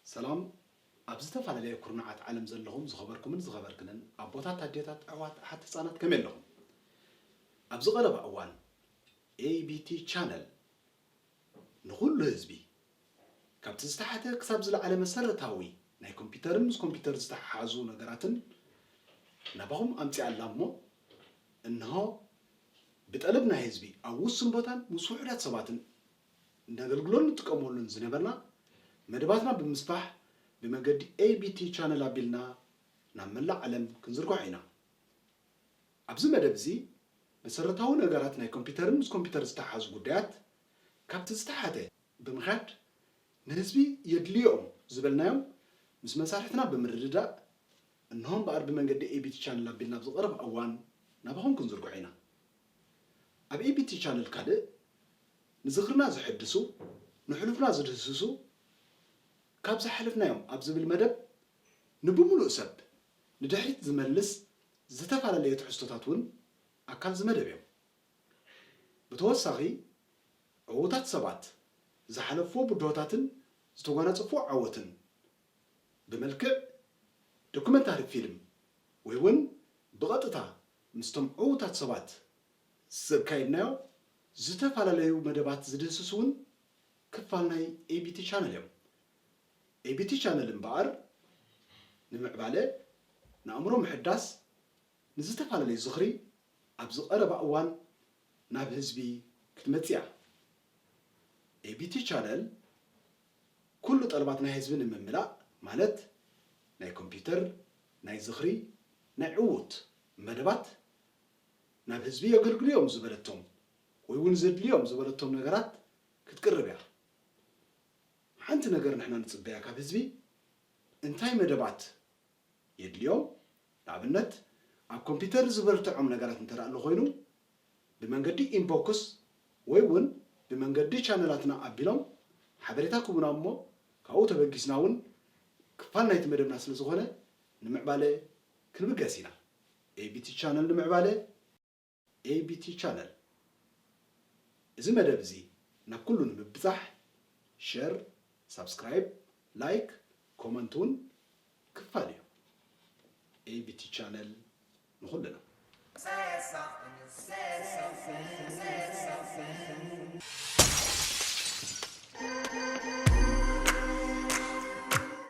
ሰላም፣ ኣብ ዝተፈላለየ ኩርናዓት ዓለም ዘለኹም ዝኸበርኩምን ዝኸበርክንን ኣቦታት፣ ኣዴታት፣ ኣሕዋት፣ ኣሓት፣ ህፃናት ከመይ ኣለኹም? ኣብዚ ቀረባ እዋን ኤቢቲ ቻነል ንኹሉ ህዝቢ ካብቲ ዝተሓተ ክሳብ ዝለዓለ መሰረታዊ ናይ ኮምፒውተርን ምስ ኮምፒውተር ዝተሓሓዙ ነገራትን ናባኹም ኣምፂኣላ እሞ እንሆ ብጠለብ ናይ ህዝቢ ኣብ ውሱን ቦታን ምስ ውሑዳት ሰባትን ነገልግሎን ንጥቀመሉን ዝነበርና መደባትና ብምስፋሕ ብመገዲ ኤቢቲ ቻነል ኣቢልና ናብ መላእ ዓለም ክንዝርግሖ ኢና። ኣብዚ መደብ እዚ መሰረታዊ ነገራት ናይ ኮምፒውተርን ምስ ኮምፒውተር ዝተሓሓዙ ጉዳያት ካብቲ ዝተሓተ ብምኻድ ንህዝቢ የድልዮም ዝበልናዮም ምስ መሳርሕትና ብምርድዳእ እንሆ እምበኣር ብመንገዲ ኤቢቲ ቻነል ኣቢልና ኣብዚ ቀረባ እዋን ናባኹም ክንዝርግሖ ኢና። ኣብ ኤቢቲ ቻነል ካልእ ንዝኽርና ዘሐድሱ ንሕሉፍና ዝድህስሱ ካብ ዝሓለፍናዮም ኣብ ዝብል መደብ ንብምሉእ ሰብ ንድሕሪት ዝመልስ ዝተፈላለየ ትሕዝቶታት እውን ኣካል እዚ መደብ እዮም። ብተወሳኺ ዕዉታት ሰባት ዝሓለፍዎ ብድሆታትን ዝተጓናፀፍዎ ዓወትን ብመልክዕ ዶኩመንታሪ ፊልም ወይ እውን ብቐጥታ ምስቶም ዕዉታት ሰባት ዘካየድናዮ ዝተፈላለዩ መደባት ዝድህስስ እውን ክፋል ናይ ኤቢቲ ቻነል እዮም። ኤቢቲ ቻነል እምበኣር ንምዕባለ ንኣእምሮ ምሕዳስ ንዝተፈላለዩ ዝኽሪ ኣብዚ ቀረባ እዋን ናብ ህዝቢ ክትመጽእ እያ። ኤቢቲ ቻነል ኩሉ ጠለባት ናይ ህዝቢ ንምምላእ ማለት ናይ ኮምፒውተር፣ ናይ ዝኽሪ፣ ናይ ዕዉት መደባት ናብ ህዝቢ የገልግሉ እዮም ዝበለቶም ወይ እውን ዘድልዮም ዝበለቶም ነገራት ክትቅርብ እያ። ሓንቲ ነገር ንሕና ንጽበያ ካብ ህዝቢ እንታይ መደባት የድልዮም? ንኣብነት ኣብ ኮምፒውተር ዝበርትዖም ነገራት እንተ ኣሎ ኮይኑ ብመንገዲ ኢንቦክስ ወይ እውን ብመንገዲ ቻነላትና ኣቢሎም ሓበሬታ ክቡና እሞ ካብኡ ተበጊስና እውን ክፋል ናይቲ መደብና ስለ ዝኾነ ንምዕባለ ክንብገስ ኢና። ኤቢቲ ቻነል ንምዕባለ ኤቢቲ ቻነል። እዚ መደብ እዚ ናብ ኩሉ ንምብጻሕ ሸር፣ ሳብስክራይብ፣ ላይክ፣ ኮመንት እውን ክፋል እዩ። ኤቢቲ ቻነል ንኹልና።